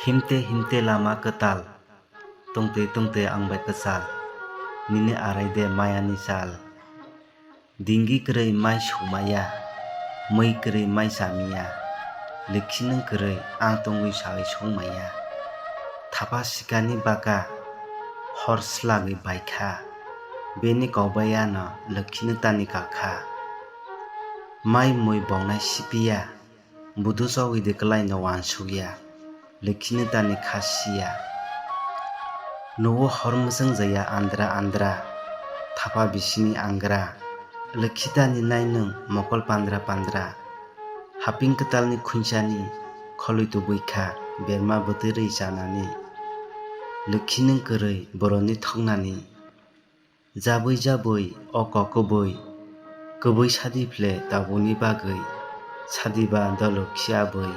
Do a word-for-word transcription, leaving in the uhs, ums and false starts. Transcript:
Himte himte lama kwtal, tongtwi tongtwi ang bai kwchal, nini arai de mayani chal. Dingi kwrwi mai sumaya, mui kwrwi mai chamiya, Lokhi nwng kwrwi ang tongwi sawi songmaya. Thapa sikani baka hor slagwi baikha, bini kokbai ano Lokhi nwng tani kakha. Mai mui bongnai sipiya, budu chogwi de kwlaino wansukya, Lokhi nwng tani kha siya. Nugo hor mwchang jaya andra andra, thapa bisini angra, Lokhi tani nai nwng mokol pandra pandra. Haping kwtalni khuinsani kholwi tubui kha berma bwtwi rwi chanani, Lokhi nwng kwrwi boroni thoknani. Jabwi jabwi o kok kwbwi, kwbwi sadi phle tabukni bagwi, sadi ba do Lokhi abwi.